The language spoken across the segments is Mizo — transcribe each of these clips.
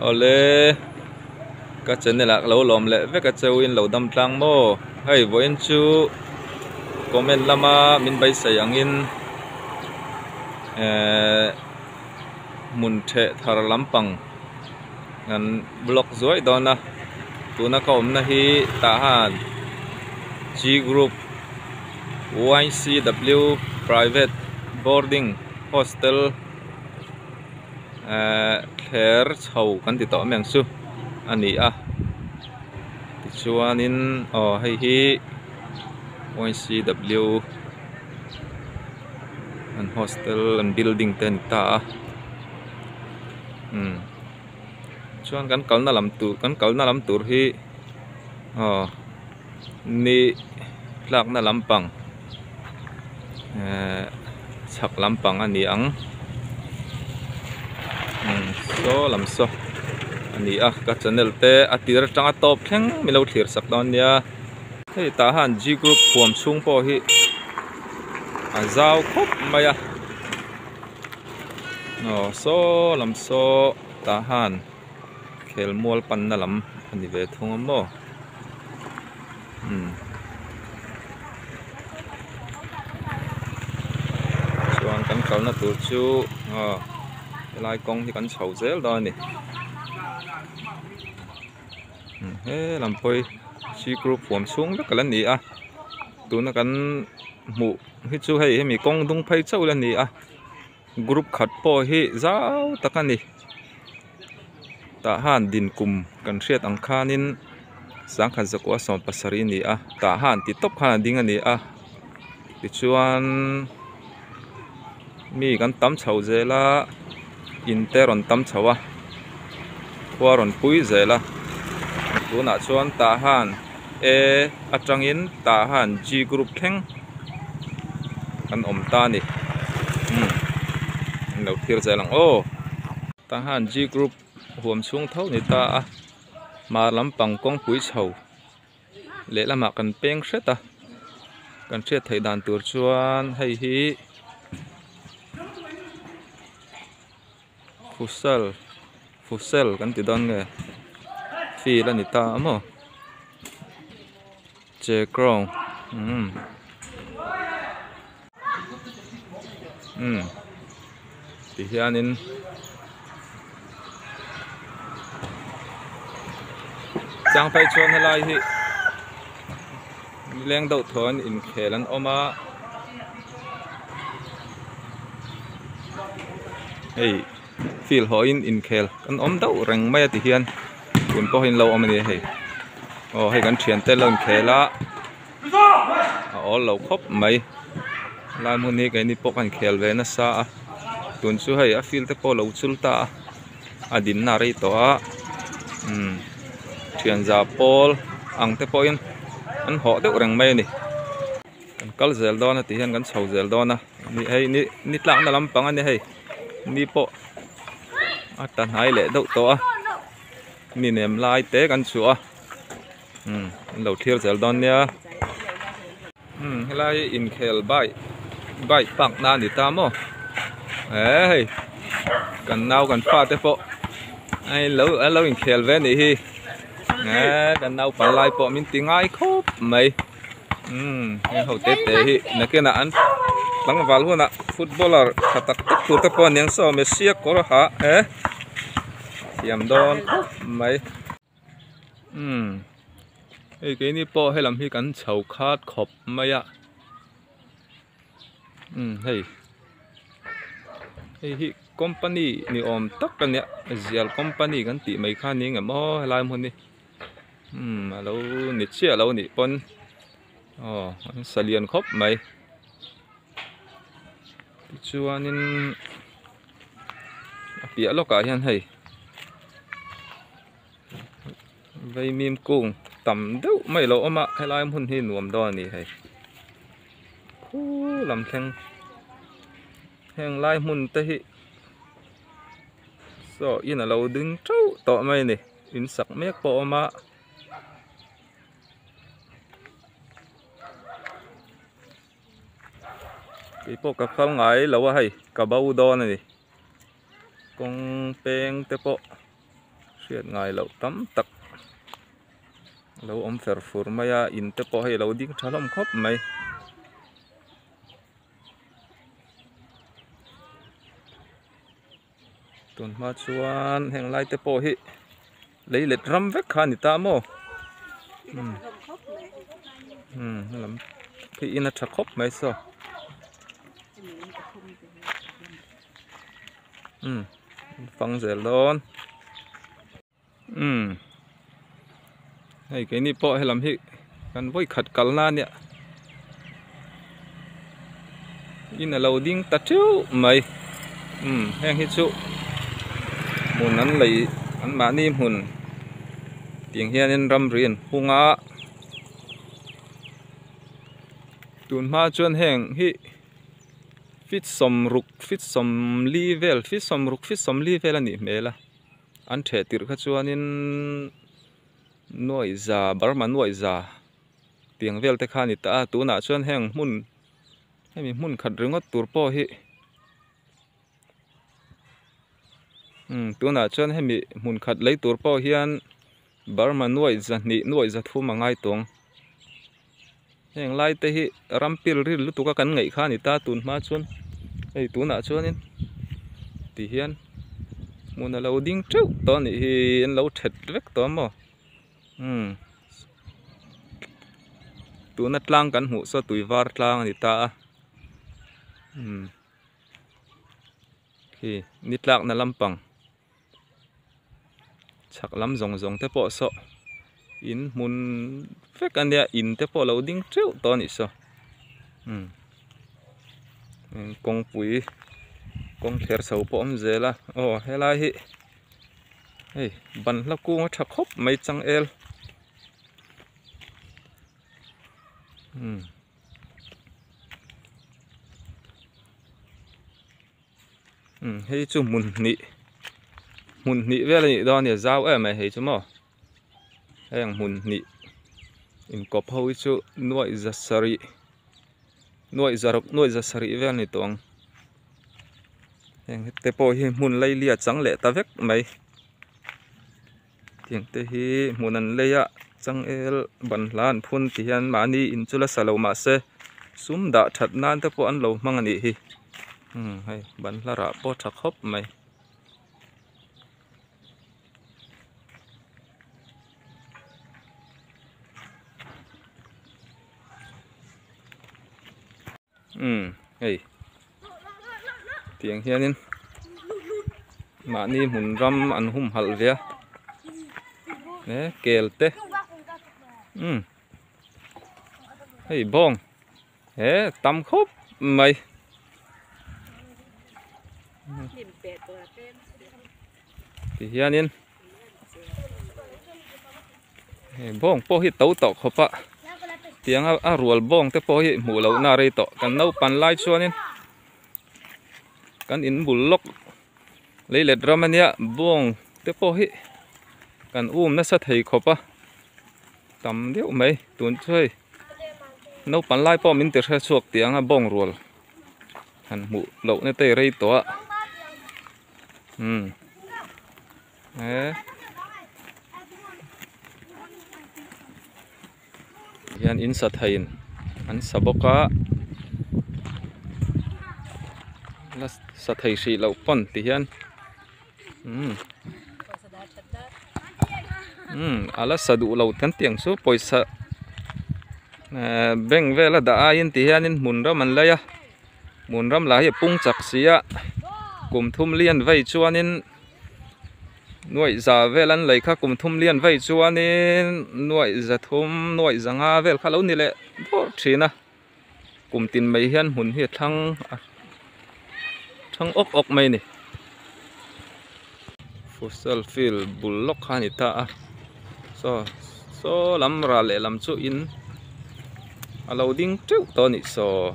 Awle ka channel ah ka lo lawm leh vek a cheu in lo dam tlang maw hei vawiin chu comment lama min beisei angin ehh hmun theh thar lampang kan block zuai dawn a tuna ka awmna hi tah han G group Y_C_W private boarding hostel ehh thler chho kan ti tawh mai ang chu a ni a tichuanin aw hei hi Y_C_W an hostel an building te a ni ta a umm chuan kan kalna lam tur kan kalna lam tur hi aw ni tlakna lampang ehh chhak lampang a ni ang umm saw lam saw a ni a ka channel te a tir atanga tawp thleng min lo thlir sak dawn nia hei tah hian G group huam chhung pawh hi a zau khawp mai a aw saw lam saw tah hian khelmual panna lam a ni ve thung a maw umm chuan kan kalna tur chu aw helai kawng hi kan chho zel dawn a ni he lam pawh hi sikul huam chhung vek a la ni a tuna kan hmuh hi chu hei hemi kawng dung phei chauh la ni a. Group khat pawh hi zau tak a ni tah han din kum kan hriat ang khanin sangkhat zakua sawm pasarih a ni a tah han ti tawp khan a ding a ni a tichuan mi kan tam chho zel a in te rawn tam chho a khua rawn pui zel a tunah chuan tah han A atangin tah han G group thleng kan awm ta a ni umm an lo thlir zel ang aw tah han G group huam chhung tho ni ta a hmar lampang kawngpui chho lehlamah kan peng hret a kan hriat theih dan tur chuan hei hi futsal futsal kan ti dawn nge field a ni ta a maw che ground umm umm ti hianin chang phei chuan helai hi leng deuh thaw an inkhel an awm a hei field haw in inkhel an awm deuh reng mai a ti hian tun pawh hi an lo awm a ni hei aw hei kan thiante an lo inkhel a a awl lo khawp mai lai hmun hi keini pawh kan inkhel ve nasa a tun chu hei a field te pawh a lo chul ta a a dinna a rei tawh a umm thianza pawl ang te pawhin an hawh deuh reng mai a ni kan kal zel dawn a ti hian kan chho zel dawn a ni hei ni ni tlakna lampang a ni hei ni pawh a ta hnai leh deuh tawh a ni nem lai te kan chhuah a umm an lo thlir zel dawn nia umm helai hi inkhel bike bike park na a ni ta maw eh hei kan nau kan fa te pawh a lo an lo inkhel ve a nih hi eh kan naupang lai pawh min ti ngai khawp mai umm heng ho te te hi nakinah an tlangval hunah footballer tha tak tak tur te pawh aniang saw Messi a kawr ha eh thiam dawn khawp mai. Umm hei keini pawh helam hi kan chho khat khawp mai a umm hei hei hi company ni awm tak a nia zial company kan tih mai kha ni ngem aw helai hmun hi umm a lo ni chiah lo nih pawn aw an sa lian khawp mai tichuanin a piah lawkah hian hei. Vaimim kung tam deuh mai a lo awm a helai hmun hi nuam dawn a ni hei khu lam thleng heng lai hmun te hi saw in a lo ding teuh tawh mai a ni in sak mek pawh a awm a. Keipawh ka kal ngai lo a hei ka bo dawn a ni kawng peng te pawh. Hriat ngai loh tam tak a lo awm fer fur mai a in te pawh hei a lo ding tha hlawm khawp mai. Tun hma chuan heng lai te pawh hi lei let ram vek kha a ni ta maw umm helam khi in a tha khawp mai saw umm fang zel dawn. Umm hei keini pawh helam hi kan vawi khat kalna ania in alo ding ta teuh mai umm heng hi chu hmun an lei an mahni hmun tiang hianin ramri an hung a tun hma chuan heng hi. Feet sawmruk feet sawmli vel feet sawmruk feet sawmli vel a nih hmel a an theh tirh kha chuanin nuaih za Burma nuaih za tiang vel te kha a ni ta a tunah chuan heng hmun hemi hmun khat ringawt tur pawh hi umm tunah chuan hemi hmun khat lei tur pawh hian Burma nuaih zahnih nuaih zathum a ngai tawng. Heng lai te hi ram pil ril lutuk a kan ngaih kha a ni ta tun hma chuan hei tunah chuanin ti hian hmun a lo ding teuh tawh a nih hi an lo that vek tawh a maw umm tuna tlang kan hmuh saw tui var tlang a ni ta a umm khi ni tlakna lampang. Chhak lam zawng zawng te pawh saw in hmun vek a nia in te pawh a lo ding teuh tawh a nih saw umm kawngpui kawng thler chho pawh a awm zel a aw helai hi hei banhla kung a tha khawp mai changel umm. Umm hei chu hmun hnih hmun hnih vel a nih dawn a ni a zau em mai hei chu maw heng hmun hnih inkawp ho hi chu nuaih za sarih nuaih za ruk nuaih za sarih vel a ni tawh ang heng te pawh hi hmun laili a chang leh ta vek mai tiang te hi hmun an lei a changel ban hla an phun ti hian mahni in chu la sa lo mahse sum dah that nan te pawh an lo hmang a nih hi umm hei ban hla rah pawh a tha khawp mai. Umm hei tiang hianin mahni hmun ram an humhalh ve a he kel te umm hei bawng he tam khawp mai. Ti hianin hei bawng pawh hi to tawh khawp a tianga a rual bawng te pawh hi hmuh loh na rei tawh kan naupan lai chuanin kan in bul lawk lei let ram ania bawng te pawh hi kan um nasa thei khawp a tam deuh mai tun chu hei naupan lai pawh min ti hre chhuak tianga bawng rual han hmuh loh na te rei tawh a. Umm he hian in sa theiin an sa bawk a la sa thei hrih loh pawn ti hian umm umm a la sa duh lo kan tih ang chu pawisa ehh bank vel a dah aiin ti hianin hmun ram an lei a. Hmun ram lah hi a pung chak si a kum thum lian vei chuanin nuaih za vel an lei kha kum thum lian vei chuanin nuaih za thum nuaih za nga vel kha lo ni leh dawrh thin a kum tin mai hian hmun hi a thlang a thlang awk awk mai a ni futsal field bul lawk kha a ni ta a saw saw lam ral lehlam chu in. A lo ding teuh tawh a nih saw.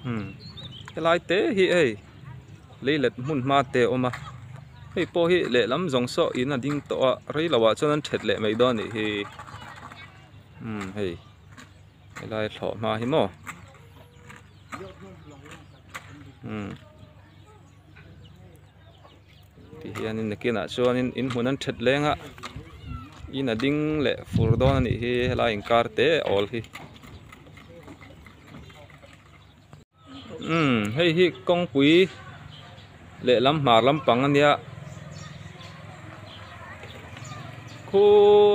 Umm helai te hi hei lei let hmun hma te a awm a hei pawh hi lehlam zawng saw in a ding tawh a rei lo ah chuan an that leh mai dawn a nih hi umm hei helai thlawh hma hi maw. Umm ti hianin nakinah chuanin in hmun an that leng a in a ding leh fur dawn a nih hi helai inkar te awl hi. Umm hei hi kawngpui lehlam hmar lampang a nia khu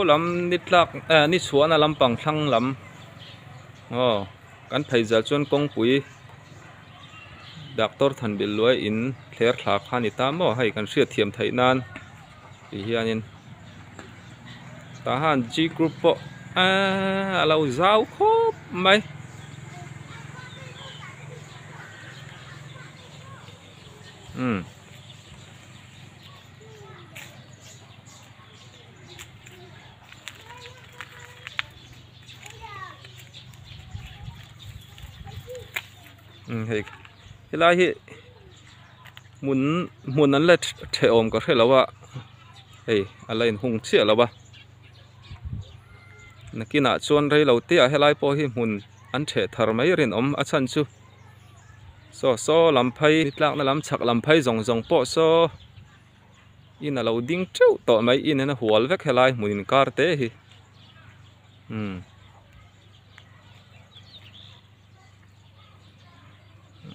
lam ni tlak eh ni chhuahna lampang thlang lam aw kan phei zal chuan kawngpui doctor Thanbil Luai in thler thla kha a ni ta maw hei kan hriat thiam theih nan ti hianin tah han G group pawh eee a lo zau khawp mai. Umm. Umm hei helai hi hmun hmun an la theh awm ka hre lo a hei a la inhung chiah lo a nakinah chuan rei lo te ah helai pawh hi hmun an theh thar mai rinawm a chhan chu. Saw saw lam phei tlakna lam chhak lam phei zawng zawng pawh saw in a lo ding teuh tawh mai in hian a hual vek helai hmun inkar te hi umm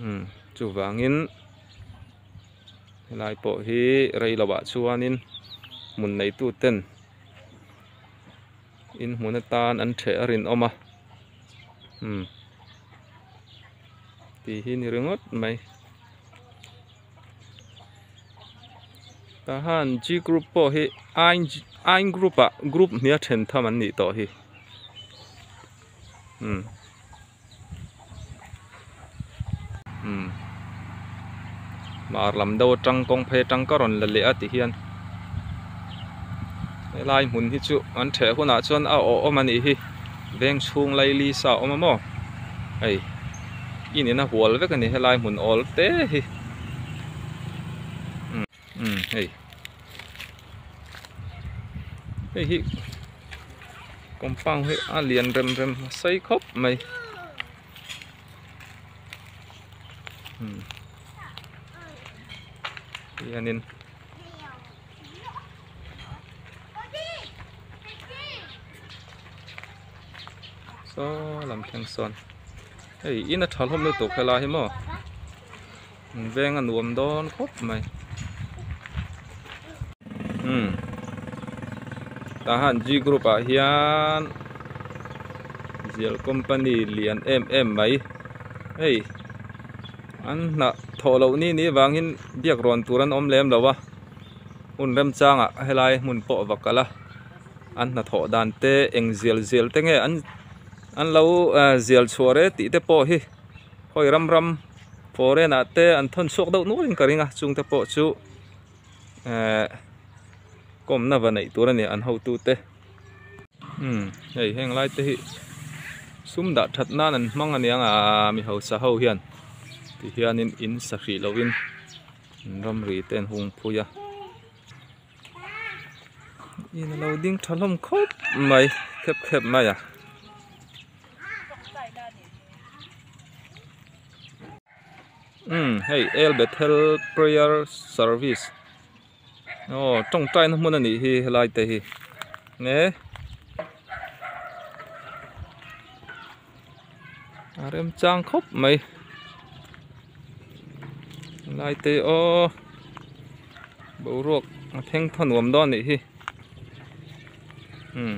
umm chuvangin helai pawh hi rei lovah chuanin hmun neitu ten in hmun atan an theh a rinawm a umm tih hi ni ringawt mai tah han G group pawh hi ain group ah group hnia then tham an nih tawh hi umm umm hmar lam deuh atang kawng phei atang ka rawn la leh a ti hian helai hmun hi chu an theh hunah chuan a awh awm a nih hi veng chhung laili sa a awm a maw hei in in a hual vek a ni helai hmun awl te hi umm hei hei hi compound hi a lian rem rem a sei khawp mai umm hianin saw lam thleng sawn hei in a tha hlawm lutuk helai hi maw. An veng a nuam dawn khawp mai umm tah han G group ah hian zial company lian em em mai hei an hnah thawh loh ni ni vangin biak rawn tur an awm lem lo a hun remchangah helai hmun pawh va kal a an hnathawh dan te eng zial zial te nge an an lo zial chhuah reh tih te pawh hi. Hawi ram ram foreign ah te an thawn chhuak deuh nual in ka ring a chung te pawh chu ehh kawmna va neih tur a ni an hotu te umm hei heng lai te hi sum dah that nan an hmang a niang a mi hausa ho hian ti hian in in sa hrih loh in an ramri te an hung phui a in a lo ding tha hlawm khawp mai khep khep mai a. Umm hei El Bethel prayer service aw tawngtai na hmun a nih hi helai te hi nge a remchang khawp mai helai te aw boruak a thleng tha nuam dawn a nih hi. Umm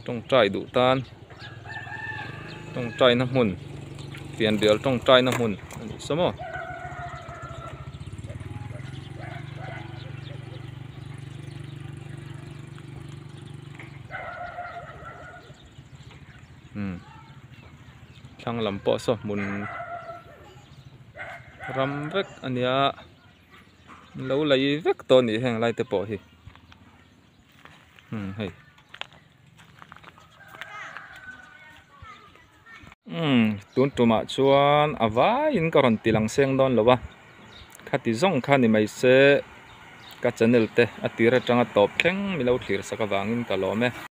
tawngtai duh tan tawngtai na hmun fianrial tawngtai na hmun a nih saw maw. Umm thlang lam pawh saw hmun ram vek a nia. Lo lei vek tawh a nih heng lai te pawh hi umm hei umm tun tumah chuan a vaiin ka rawn ti lang seng dawn lo a khati zawng kha ni mai se ka channel te a tir atanga tawp thleng mi lo thlir sak avangin ka lawm e.